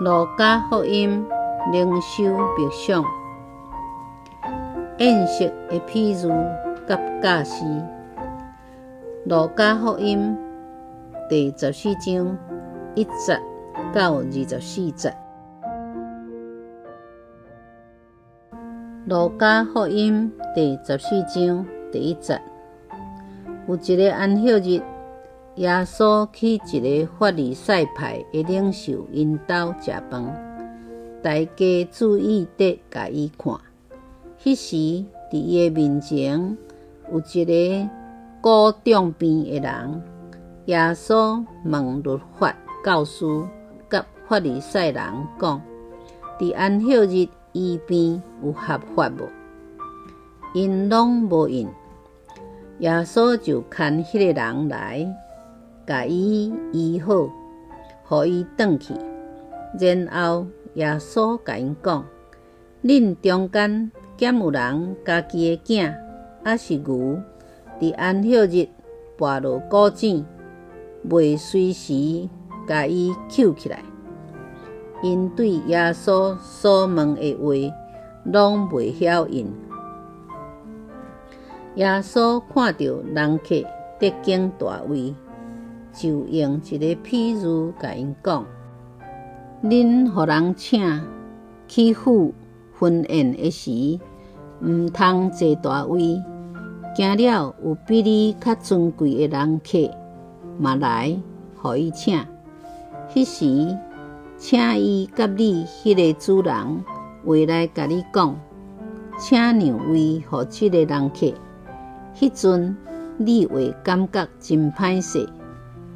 路加福音靈修默想，宴席的譬喻佮教示。路加福音第14章1節到24節。路加福音第十四章第一節，有一个安息日，耶穌去一个法利賽派的領袖𪜶兜食飯，大家注意佇共伊看。彼時，佇伊的面前有一个骨重病的人。耶穌問律法教師佮法利賽人講：佇安息日醫病有合法無？𪜶攏無應。耶穌就牽彼个人來，共伊醫好，予伊轉去。然後耶穌共𪜶講：恁中間敢有人家己的囝抑是牛，佇安息日跋落古井，袂隨時共伊抾起來？𪜶對耶穌所問的話，攏袂曉應。耶穌看著人客佇揀大位，就用一个譬喻共𪜶講：恁予人請去赴婚宴的時，毋通坐大位，驚了有比你較尊貴的人客嘛來，予伊請。彼時，請伊佮你彼个主人會來共你講：請讓位予這个人客。彼陣，你會感覺真歹勢，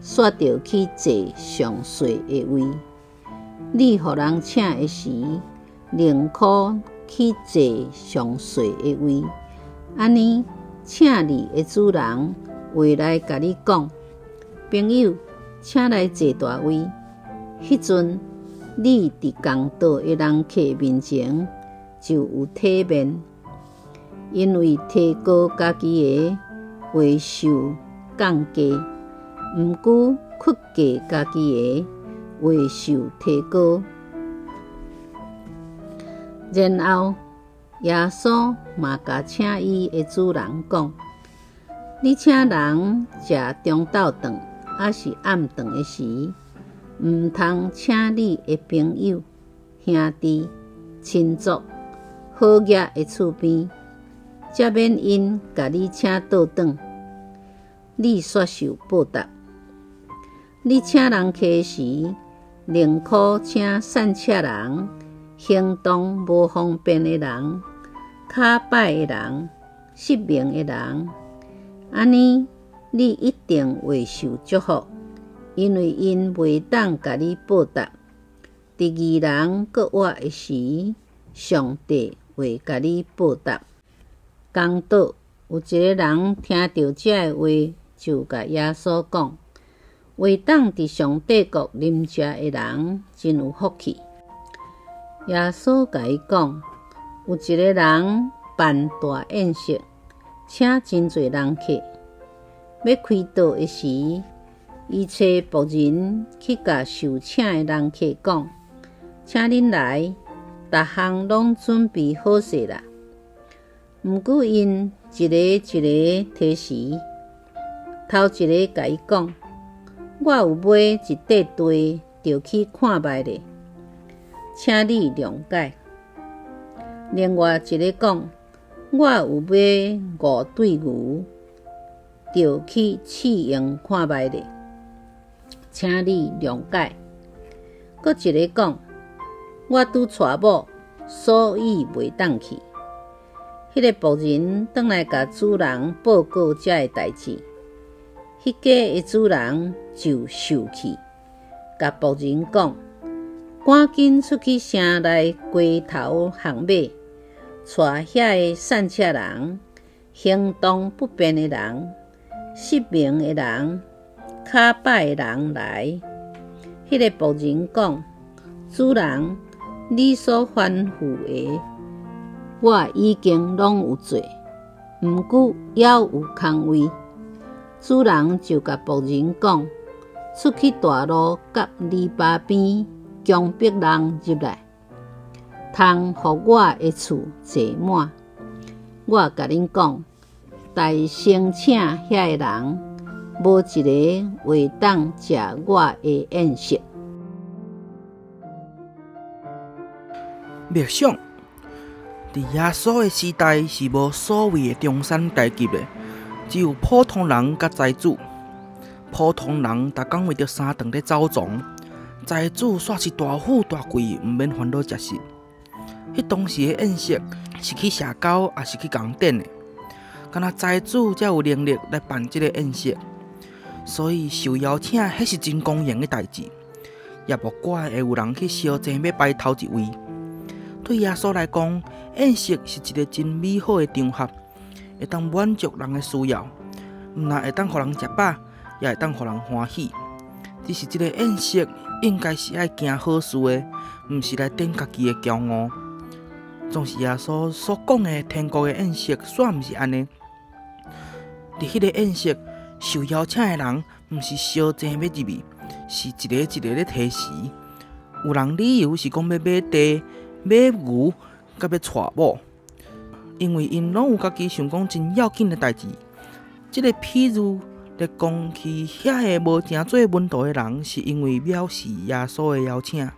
煞著去坐上細的位。你予人請的時，寧可去坐上細的位，按呢，請你的主人會來共你講：朋友，請來坐大位。彼陣，你佇共桌的人客面前就有體面。因為提高家己的會受降低，毋過屈低家己的會受提高。然後耶穌嘛共請伊的主人講：你請人食中晝頓抑是暗頓的時，毋通請你的朋友、兄弟、親族、好額的厝邊，才免𪜶共你請倒轉，你煞受報答。你請人客時，寧可請散赤人、行動無方便的人、跤擺的人、失明的人，按呢，你一定會受祝福，因為𪜶袂當共你報答。佇義人復活的時，上帝會共你報答。同桌有一个人聽著這个話，就共耶穌講：會當佇上帝國啉食的人真有福氣。耶穌共伊講：有一个人辦大宴席，請真濟人客。欲開桌的時，伊差僕人去共受請的人客講：請恁來，逐項攏準備好勢啦。毋過𪜶一个一个推辭，頭一个共伊講：我有買一塊地，著去看覓咧，請你諒解。另外一个講：我有買五對牛，著去試用看覓咧，請你諒解。閣一个講：我拄娶某，所以袂當去。彼个僕人轉來共主人報告這个代誌，彼家的主人就受氣，共僕人講：趕緊出去城內街頭巷尾，帶遐个散赤人、行動不便的人、失明的人、跤擺的人來。彼个僕人講：主人，你所吩咐的，我已經攏有做，毋過猶有空位。主人就共僕人講：出去大路佮籬笆邊，強迫人入來，通予我的厝坐滿。我共恁講，代先請遐个人，無一个會當食我的宴席。默想，佇耶穌的時代是無所謂的中產階級的，只有普通人佮財主。普通人逐工為著三頓咧走傱，財主煞是大富大貴，毋免煩惱食食。彼當時的宴席是去社交，抑是去共典的？敢若財主才有能力來辦這个宴席，所以受邀請，彼是真光榮的代誌，也無怪會有人去相爭欲排頭一位。對耶穌來講，宴席是一个真美好的場合，會當滿足人的需要，毋但會當予人食飽，也會當予人歡喜。只是這个宴席應該是愛行好事的，毋是來展家己的驕傲。總是耶穌所講的天國的宴席，煞毋是按呢。佇彼个宴席，受邀請的人，毋是相爭欲入去，是一个一个咧提時。有人理由是講欲買地、買牛，佮欲娶某，因為𪜶攏有家己想講真要緊的代誌。這个譬喻咧講起遐个無成做門徒的人，是因為藐視耶穌的邀請。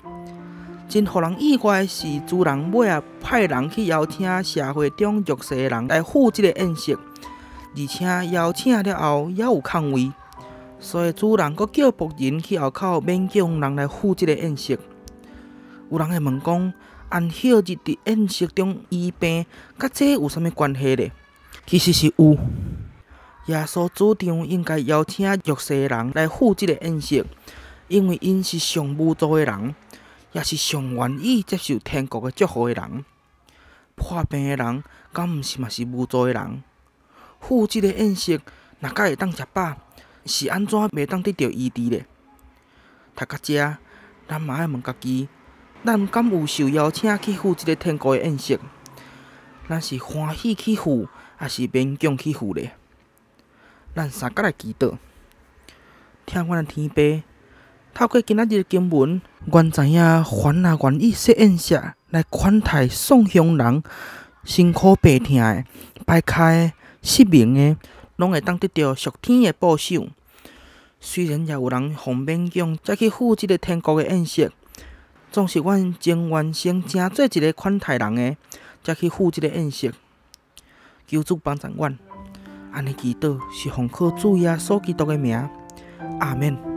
真予人意外的是，主人尾仔派人去邀請社會中弱勢的人來赴這个宴席，而且邀請了後猶有空位，所以主人閣叫僕人去後口勉強人來赴這个宴席。有人會問講，安息日佇宴席中醫病，佮這有啥物關係咧？其實是有。耶穌主張應該邀請弱勢的人來赴這个宴席，因為𪜶是上無助的人，也是上願意接受天國的祝福的人。破病的人，敢毋是嘛是無助的人？赴這个宴席，若閣會當食飽，是按怎袂當得著醫治咧？讀到遮，咱嘛愛問家己：咱敢有受邀請去赴這个天國的宴席？咱是歡喜去赴，抑是勉強去赴咧？咱三角來祈禱，疼阮的天父，透過今仔日的經文，阮知影凡若願意設宴席來款待喪鄉人、辛苦病疼的、掰跤的、失明的，攏會當得著屬天的報賞。雖然也有人予勉強才去赴這个天國的宴席，總是阮情願先成做一个款待人的，才去赴這个宴席。求主幫助阮，按呢祈禱是奉靠主耶穌基督的名，阿們。